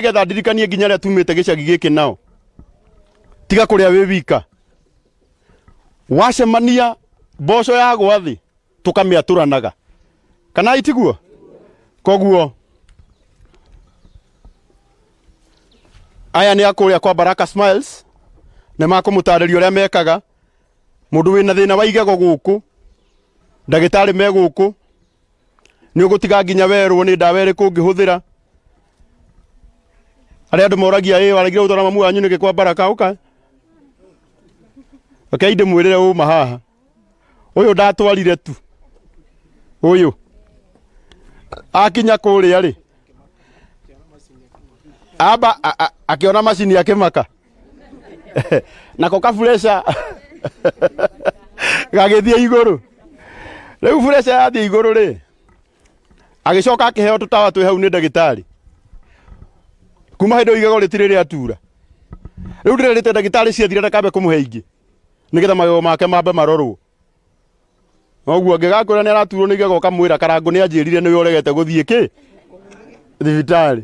Nĩgetha ndirikanie nginya arĩa tumĩte gĩcagi gĩkĩ nao. Tiga kũrĩa wĩ wika. Wacemania mboco yagwa thĩ tũkamĩatũranaga. Kana itiguo? Koguo aya nĩ a kũrĩa kwa Baraka Smiles nĩ makũmũtarĩria ũrĩa mekaga. Mũndũ wĩna thĩna wa igego gũkũ, ndagĩtarĩ me gũkũ, nĩ ũgũtiga nginya werwo nĩ ndawa ĩrĩkũ ũngĩhũthĩra. Arĩa andũ moragia ĩ waregire gũtwara mamu wanyu nĩkĩ kwa Baraka ũka. Rekei ndĩmwĩrĩre ũma haha. Ũyũ ndatwarire tu. Ũyũ. Akinya kũrĩa rĩ. Amba akĩona macini akĩmaka. Nako kabureca gagĩthiĩ igũrũ. Rĩu bureca yathiĩ igũrũ rĩ, agĩcoka akĩheo tũtawa twĩ hau nĩ ndagĩtarĩ. Kuma hĩndĩ ĩyo igego rĩtirĩ rĩatura. Rĩu ndĩrerĩte ndagĩtarĩ ciathira ndakambe kũmũhe ingĩ nĩgetha magego make mambe marorwo. Noguo angĩgakwĩra nĩ araturwo nĩ igego ũkamwĩra Karangũ nĩ anjĩrire nĩwe ũregete gũthiĩ kĩ thibitarĩ.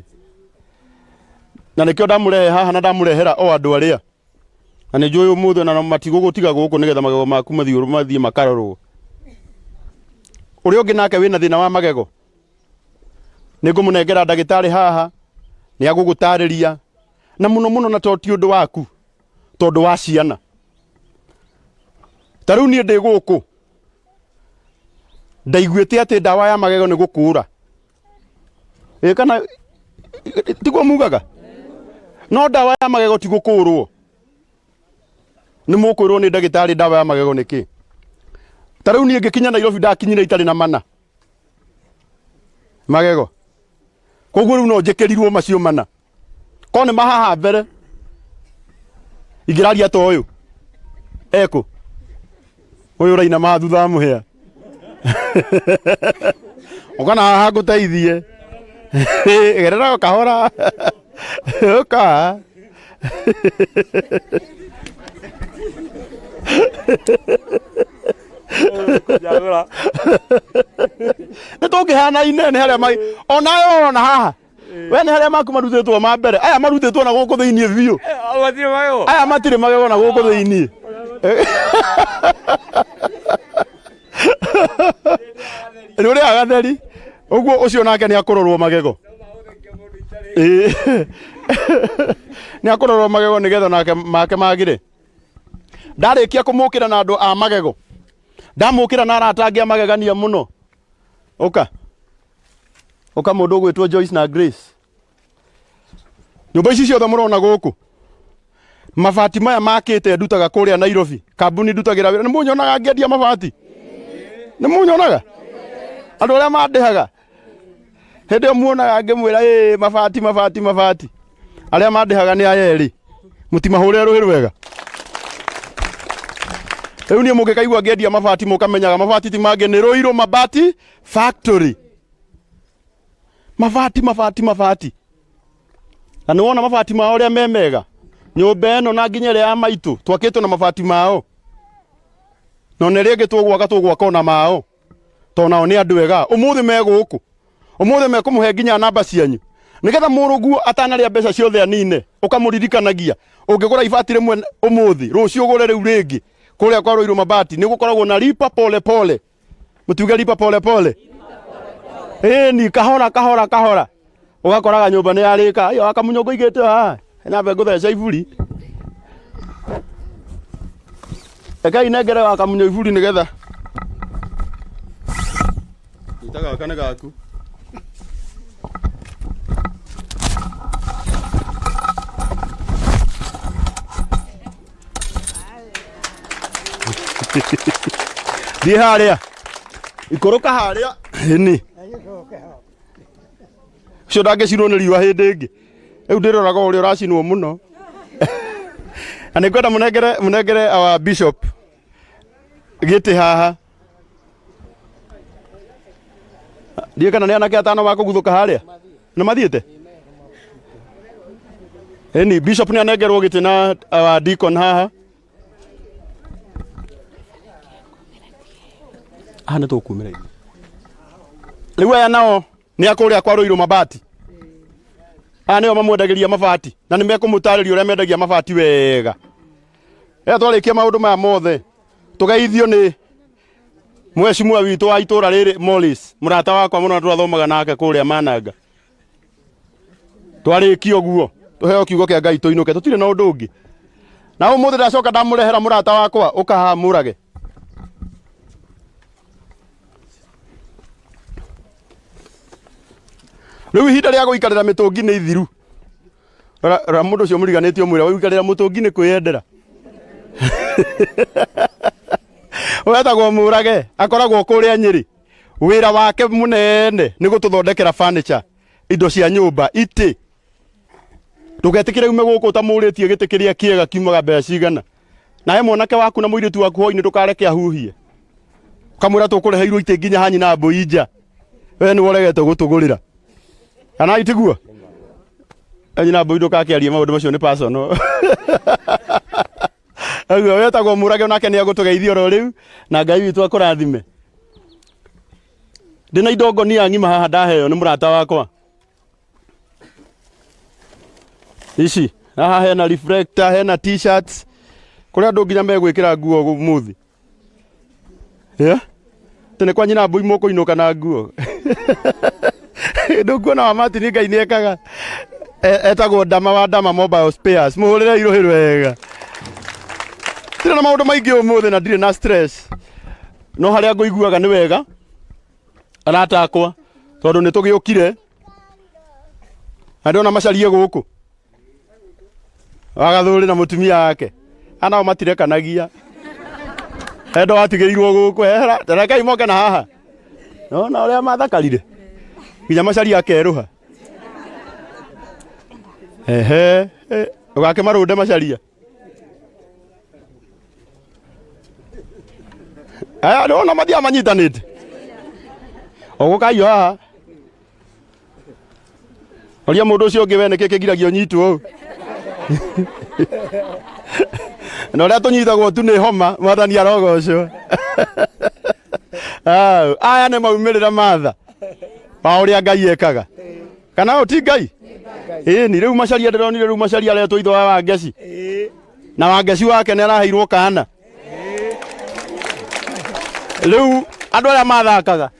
Na nĩkĩo ndamũrehe haha na ndamũrehera o andũ arĩa na nĩ njũĩ ũmũthĩ ona matigũgũtiga gũkũ nĩgetha magego maku mathiĩ mathiĩ makarorwo. Ũrĩa ũngĩ nake wĩna thĩna wa magego nĩ ngũmũnengera ndagĩtarĩ haha nĩ agũgũtarĩria na mũno mũno na to ti ũndũ waku tondũ wa ciana. Ta rĩu niĩ ndĩ gũkũ ndaiguĩte atĩ ndawa ya magego nĩ gũkũra. Ĩ kana tiguo mugaga? No ndawa ya magego ti gũkũrwo. Nĩ mũkwĩrwo nĩ ndagĩtarĩ ndawa ya magego nĩ kĩ. Ta rĩu niĩ ngĩkinya Nairobi ndakinyire itarĩ na mana magego. Koguo rĩu no njĩkĩrirwo macio mana. Korwo nĩ mahaha mbere ingĩraria ta ũyũ ekũ ũyũ ũraina ma thutha wa mũhĩa ũka na haha ngũteithie gerera o kahora ũka nĩ tũngĩhanaine nĩ harĩa mai onawe ũrona haha we nĩ harĩa maku marutĩtwo ma mbere aya marutĩtwo na gũkũ thĩinĩ biũ Matirĩ magego. aya matirĩ magego na gũkũ thĩinĩ nĩ ũrĩa gatheri ũguo ũcio nake nĩ akũrorwo magego Ĩĩ. nĩ akũrorwo magego nĩgetha nake make magĩre ndarĩkia kũmũkĩra na andũ a magego ndamũkĩra na arata angĩ a magegania mũno ũka Ũka mũndũ ũgwĩtwo Joyce na Grace. Nyũmba ici ciothe mũrona gũkũ mabati maya makĩte ndutaga kũrĩa Nairobi kambuni ndutagĩra wĩra nĩ mũnyonaga ngĩendia mabati nĩ mũnyonaga andũ arĩa mandĩhaga hĩndĩ ĩyo muonaga ngĩmwĩra ĩ mabati mabati mabati arĩa mandĩhaga nĩ aya erĩ mũtimahũrĩre rũhĩ rwega rĩu niĩ mũngĩkaigua ngĩendia mabati mũkamenyaga mabati ti mangĩ nĩ Rũirũ Mabati Factory mabati mabati mabati na nĩ wona mabati mao ũrĩa me mega nyũmba ĩno na nginya ĩrĩa ya maitũ twakĩtwo na mabati mao na ona ĩrĩa ĩngĩ tũgwaka tũgwaka ona mao tondũ nao nĩ andũ ega ũmũthĩ me gũkũ ũmũthĩ mekũmũhe nginya namba cianyu nĩgetha mũrũguo atanarĩa mbeca ciothe anine ũkamũririkanagia ũngĩgũra ibati rĩmwe ũmũthĩ rũciũ ũgũre rĩu rĩngĩ kũrĩa kwa Rũirũ Mabati nĩ gũkoragwo na lipa pole pole mũtiuge lipa pole pole ĩni kahora kahora kahora ũgakoraga nyũmba nĩ yarĩka ayo akamunyongo igĩte haha nyambe ngũtheca iburi rekei nengere wa kamunyo iburi nĩgetha nyita gaka nĩ gaku thiĩ harĩa ikũrũka harĩa ĩni ũcio ndangĩcinwo nĩ riũa hĩndĩ ĩngĩ rĩu ndĩroraga ũrĩa ũracinwo mũno na nĩ ngwenda mũnengere mũnengere our bishop gĩtĩ haha ndiĩ kana nĩ anake atano makũguthũka harĩa nĩ mathiĩte ĩni bishop nĩ anengerwo gĩtĩ na our deacon haha haha nĩ tũkumĩra ithuĩ rĩu aya nao nĩ a kũrĩa kwa Rũirũ Mabati. Aya nĩo mamwendagĩria mabati na nĩ mekũmũtarĩria ũrĩa mendagia mabati wega. Rĩrĩa twarĩkia maũndũ maya mothe tũgeithio nĩ mwecimua witũ wa itũra rĩrĩ Morris, mũrata wakwa mũno na tũrathomaga nake kũrĩa Mananga. Twarĩkia ũguo tũheo kiugo kĩa Ngai tũinũke, tũtirĩ na ũndũ ũngĩ. Na ũmũthĩ ndacoka ndamũrehera mũrata wakwa ũka haha mũrage. Rĩu ihinda rĩa gũikarĩra mĩtũngi nĩ ithiru. Rora rora mũndũ ũcio mũriganĩtie ũmwĩre gũikarĩra mũtũngi nĩ kwĩyendera. Wetagwo Mũrage, akoragwo kũrĩa Nyĩrĩ. Wĩra wake mũnene nĩ gũtũthondekera furniture, indo cia nyũmba, itĩ. Ndũgetĩkĩre ume gũkũ ũtamũrĩtie gĩtĩ kĩrĩa kĩega kiumaga mbeca cigana. Nawe mwanake waku na mũirĩtu waku hwainĩ ndũkareke ahuhie. Ũkamwĩra tũkũreheirwo itĩ nginya ha nyina mbũi nja. We nĩwe ũregete gũtũgũrĩra. Kana itiguo? Nyina mbũi ndũgakĩarie maũndũ macio nĩ personal. Ũguo wetagwo Mũrage onake nĩ egũtũgeithia oro rĩu na Ngai witũ akũrathime. Ndĩna indo ngonia ng'ima haha ndaheo nĩ mũrata wakwa. Ici haha hena reflector, hena t-shirts. Kũrĩ andũ nginya megwĩkĩra nguo ũmũthĩ. Yeah? Tene kwa nyina mbui mũkũinũka na nguo. Ndũkuona wa Martin Ngai nĩ ekaga. Etagwo Ndama wa Ndama Mobile Spares. Mũhũrĩre irũhĩ wega. Ndirĩ na maũndũ maingĩ ũmũthĩ na ndirĩ na stress. No harĩa ngũiguaga nĩ wega arata akwa tondũ nĩ tũgĩũkire na ndĩrona macarie gũkũ wagathũrĩ na mũtumia wake anao matirekanagia endo watigĩirwo gũkũ ehera rekai moke na haha nona ũrĩa mathakarire nginya macaria akerũha ehe ũgakĩmarũnde macaria aya nĩwona mathiaga manyitanĩte ũgũkaio haha Oria mũndũ ũcio ũngĩ we nĩkĩ kĩgiragia ũnyitwo ũũ na ũrĩa tũnyitagwo tu nĩ homa mwathani arogocwo Au, aya nĩ maumĩrĩra matha ma ũrĩa Ngai ekaga kana ũyũ ti Ngai ĩni rĩu macaria ndĩronire rĩu macaria aretwo ithe wa Wangeci na Wangeci wake nĩ araheirwo kana rĩu andũ arĩa mathakaga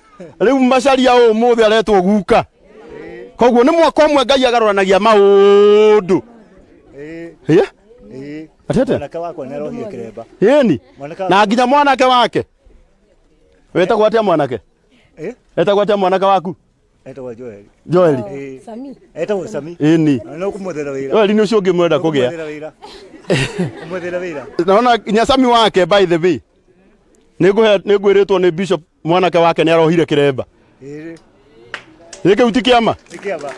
rĩu macaria ũmũthĩ aretwo guka koguo nĩ mwaka ũmwe ngai agarũranagia maũndũ Ĩ? Atete? Mwanake wakwa nĩ arohire kĩremba. Ĩni Mwanake na nginya mwanake wake wĩtagwo atĩa mwanake Eh? etagwo atĩa mwanake waku Etagwo Joel. Joeli Eh. Sami. Etagwo Sami. Ĩni Na no kũmwethera wĩra. Joeli nĩ ũcio ũngĩ mwenda kũgĩa Kũmwethera wĩra. Kũmwethera wĩra. naona nginya Sami wake by the way nĩ ngwĩrĩtwo nĩ bishop mwanake wake nĩ arohire kĩremba Ĩĩ. Gĩkĩ ti kĩama Nĩ kĩama.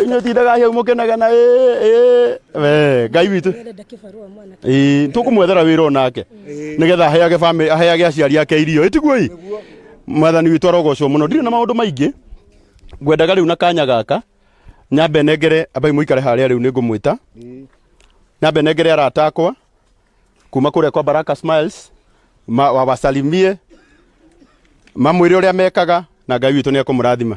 Inyuĩ tindaga hau mũkĩnegena ĩ ĩ we Ngai witũ Arenda kĩbarũa mwanake. Ĩĩ tũkũmwethera wĩra onake nĩgetha aheage family aheage aciari ake irio ĩtiguo ĩ mwathani witũ arogocwo mũno ndirĩ na maũndũ maingĩ ngwendaga rĩu na kanya gaka nyambe nengere ambai mũikare harĩa rĩu nĩ ngũmwĩta nyambe nengere arata akwa kuma kũrĩa kwa Baraka Smiles ma, wawasalimie mamwĩre ũrĩa mekaga na Ngai witũ nĩ ekũmũrathima.